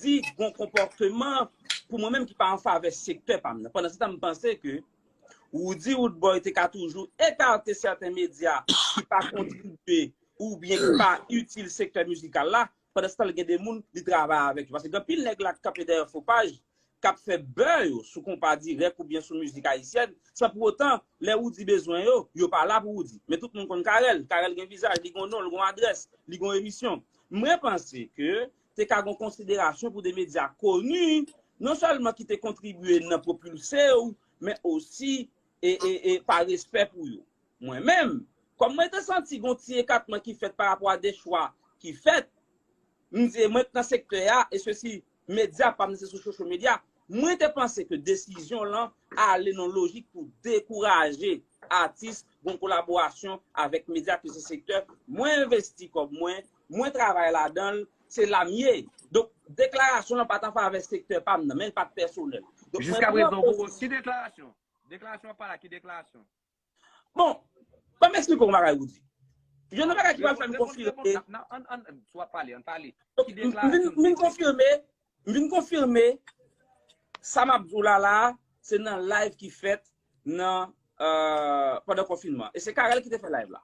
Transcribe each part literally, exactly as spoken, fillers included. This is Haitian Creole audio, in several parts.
Roody gon konpòteman pou mwen menm ki pa an favè sektè pa m nan. Pandan se tan, m panse ke Roody Roodboy te ka toujou ekate sèten medya ki pa kontribye oubyen ki pa itil sektè mizikal la. Pandan se tan, gen de moun li travay avèk yo. Paske gen anpil nèg la k kanpe dèyè fo paj, k ap fè bè yo sou konpa dirèk oubyen sou mizik ayisyèn, san pou otan, lè Roody bezwen yo, yo pa la pou Roody. Men tout moun konn Carel. Carel gen vizaj, li gen non, li gen adrès, li gen emisyon. Mwen panse ke te ka gen konsiderasyon pou de medya koni, non sèlman ki te kontribye nan pwopilse w, men osi e, e, e pa respè pou yo. Mwen menm, kòm mwen te santi gon ti ekatman ki fèt pa rapò a de chwa ki fèt, m di mwen k nan sektè a, e sesi medya pa m se sou social media, mwen te panse ke desizyon lan ale nan lojik pou dekouraje atis gon kolaborasyon avèk medya ke se sektè mwen envesti kòb mwen, mwen travay ladan l, se la m ye. Donk, deklarasyon lan pa t an favè sektè pa m nan, men l pa t pèsonèl. Donk, mwen Jiska pran prezan, ou poz- ki deklarasyon? Deklarasyon pa la, ki deklarasyon? Bon, ban m eksplike w yon bagay, Roody. Youn nan bagay ki pral fè m konfime. Donk, m vin, m vin konfime, m vin konfime sa m ap di w la la, se nan live ki fèt nan, euh, pandan konfinman. E se Carel ki te fè live la.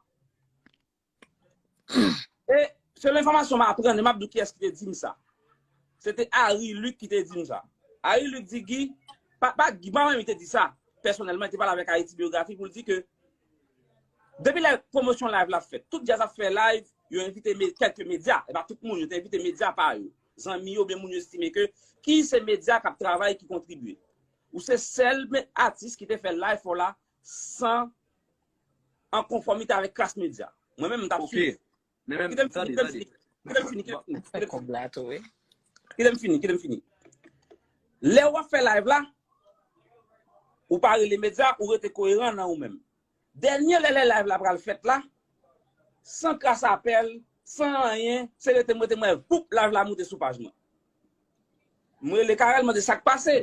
E selon enfòmasyon m aprann, e m ap di w kiyès ki te di m sa. Se te Harry Luc ki te di m sa. Harry Luc di Guy, pa, pa Guy, pa mwen li te di sa. Pèsonèlman, li te pale avèk Haiti Biographie pou l di ke depi lè pwomosyon live la fèt, tout djaz ap fè live, yo envite me, kèlke medya, e pa tout moun, yo te envite medya pa yo. Zanmi yo, oubyen moun yo estime ke ki se medya k ap travay, ki kontribye. Ou se sèl me, atis ki te fè live fò la san an konfòmite avèk klas medya. Mwen menm, m t ap swiv. Kite m fini, kite m fini, kite m fini, kite m fini, kite m fini. Kite m fini, kite m fini. Lè w ap fè live la, ou pa rele medya, ou rete koeran nan ou menm. Dènye lè, lè live la pral fèt la, san kras apèl, san anyen, se rete m rete m wè, voup, live la moute sou paj mwen. M rele Carel, mande sa k pase.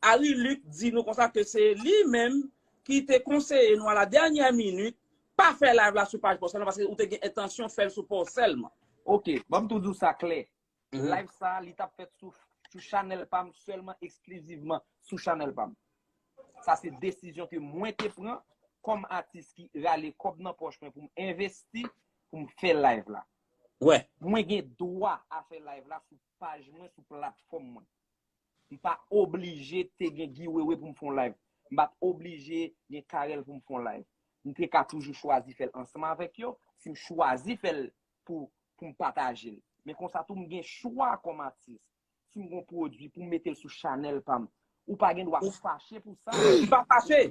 Harry Luc di nou konsa ke se li menm ki te konseye nou a la dènyè minit, pa fè live la sou paj pa w sèlman, paske ou te gen entansyon fè l sou pa w sèlman. Ok, ban m tou di w sa klè. Live sa, li t ap fèt sou, sou chanèl pa m sèlman, eksklizivman sou chanèl pa m. Sa se desizyon ke mwen te pran kòm atis ki rale kòb nan pòch mwen pou m envesti, pou m fè live la. Wè. Mwen gen dwa a fè live la sou paj mwen, sou platfòm mwen. M pa oblije te gen Guy Wewe pou m fè yon live. M pa t oblije gen Carel pou m fè yon live. M te ka toujou chwazi fè l ansanm avèk yo, si m chwazi fè l pou, pou m pataje l. Men konsa tou, m gen chwa kòm atis. Si m gen yon pwodui pou m mete l sou chanèl pa m, ou pa gen dwa fache pou sa. M pa fache.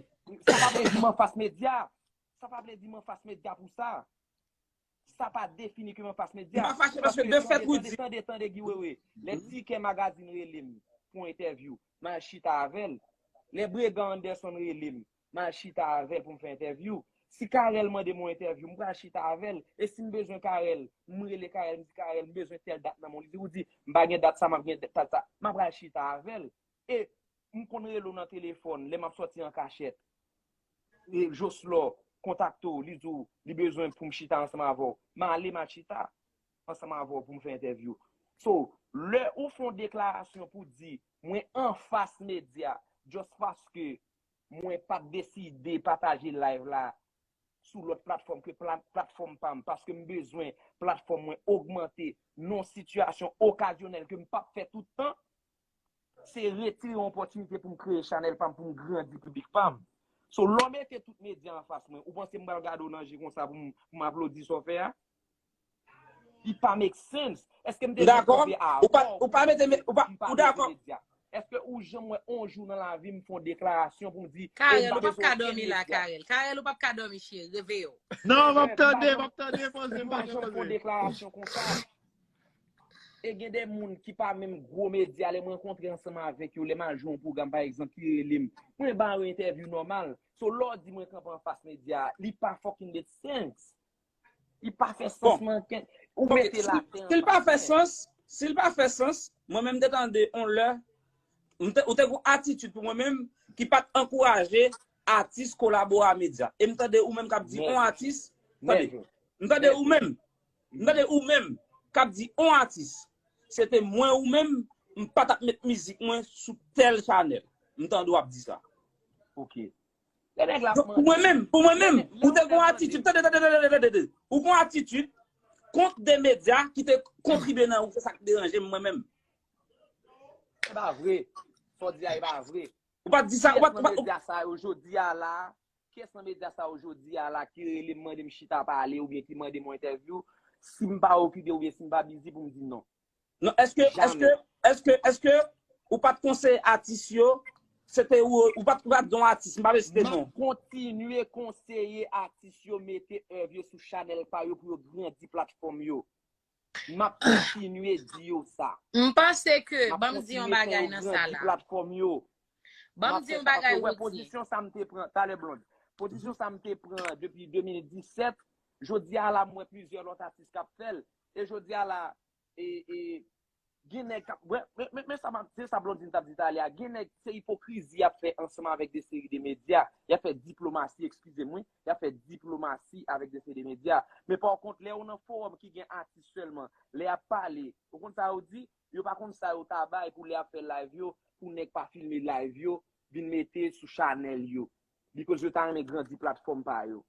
Sa pa vle di m anfas medya. Sa pa vle di m anfas medya pou sa. Sa pa defini ke m anfas medya. M pa fache paske de fèt ou di. Tande, tande, tande, Guy Wewe. Lè Tikè Magazine rele m pou yon entèvyou, m al chita avè l. Lè Bregan Anderson rele m, m al chita avè l pou m fè entèvyou. Si Carel mande m yon entèvyou, m pral chita avè l. E si m bezwen Carel, m rele Carel, m di Carel, m bezwen tèl dat nan men w. Li di, Roody, m pa gen dat sa, m ap gen dat sa. M ap pral chita avè l. E m konn rele w nan telefòn, lè m ap sòti an kachèt. E Joslò kontakte w, li di w li bezwen pou m chita ansanm avè w. M ale, m al chita ansanm avè w pou m fè entèvyou. So, lè ou fè yon deklarasyon pou di, mwen anfas medya, just paske mwen pa t deside pataje live la sou lòt platfòm ke pla-, platfòm pa m, paske m bezwen platfòm mwen ogmante nan yon sitiyasyon okazyonèl ke m p ap fè tout tan, se retire yon opòtinite pou m kreye chanèl pa m, pou m grandi piblik pa m. So, lè w mete tout medya anfas mwen, ou panse m pral gade w nan je konsa pou m, pou m aplodi sa w fè a? Li pa make sense. Èske m te gen kanpe avan pou m pale de medya? Èske ou janm wè on jou nan lavi m fè yon deklarasyon pou m di, Carel, ou p ap ka dòmi la, Carel. Carel, ou p ap ka dòmi, cheri. Reveye w. Non, m ap tande, m ap tande, poze, poze, poze. M pa janm fè yon deklarasyon konsa. E gen de moun ki pa menm gwo medya, lè m rankontre ansanm avèk yo, lè m al jwe yon pwogram, pa egzanp, ki rele m, mwen ba yo entèvyou nòmal. So, lè w di mwen kanpe anfas medya, li pa fucking make sense. Li pa fè sans, man. Ou mete l atè. Si l pa fè sans, si l pa fè sans, mwen menm m te tande on lè, ou te, ou te gen yon atitid pou mwen menm ki pa t ankouraje atis kolabore a medya. E m tande ou menm k ap di on atis, tande, m tande ou menm, m tande ou menm k ap di on atis, se te mwen ou menm, m pa t ap met mizik mwen sou tèl chanèl. M tande w ap di sa. Ok. Lè nèg la Donk, pou mwen menm, pou mwen menm, ou te gon atitid, tande, tande, tande, tande, tande. Ou gon atitid kont de medya ki te kontribye nan ou, se sa k deranje m mwen menm. E pa vre. Sa w di a, e pa vre. Ou pa t di sa, ou pa t, ou pa t, Medya sa yo jodi a la, kiyès nan medya sa yo jodi a la ki rele m mande m chita pale oubyen ki mande m yon entèvyou, si m pa okipe oubyen si m pa bizi pou m di non. Non, èske, èske, èske, èske ou pa t konseye atis yo, se te ou, ou pa t, ou pa t don atis, m pa vle site non. Kontinye konseye atis yo mete èv yo sou chanèl pa yo pou yo grandi platfòm yo. M ap kontinye di yo sa. M panse ke, ban m di yon bagay nan sa la. Platfòm yo. Ban m di yon bagay, Roody. Pozisyon sa m te pran, talè Blonde. Pozisyon sa m te pran depi de mil disèt, jodi a la, m wè plizyè lòt atis k ap fè l. E jodi a la, e, e, gen nèg k ap, men, men, men, men sa, m ap, se sa Blondine t ap di talè a. Gen nèg, se ipokrizi y ap fè ansanm avèk de seri de medya. Y ap fè diplomasi, eskize m, wi. Y ap fè diplomasi avèk de seri de medya. Men pa kont, lè yo nan fowòm ki gen atis sèlman, lè y ap pale, ou konn sa yo di? Yo pa konn sa yo ta bay pou lè y ap fè live yo, pou nèg pa filme live yo, vin mete sou chanèl yo. Because yo ta renmen grandi platfòm pa yo.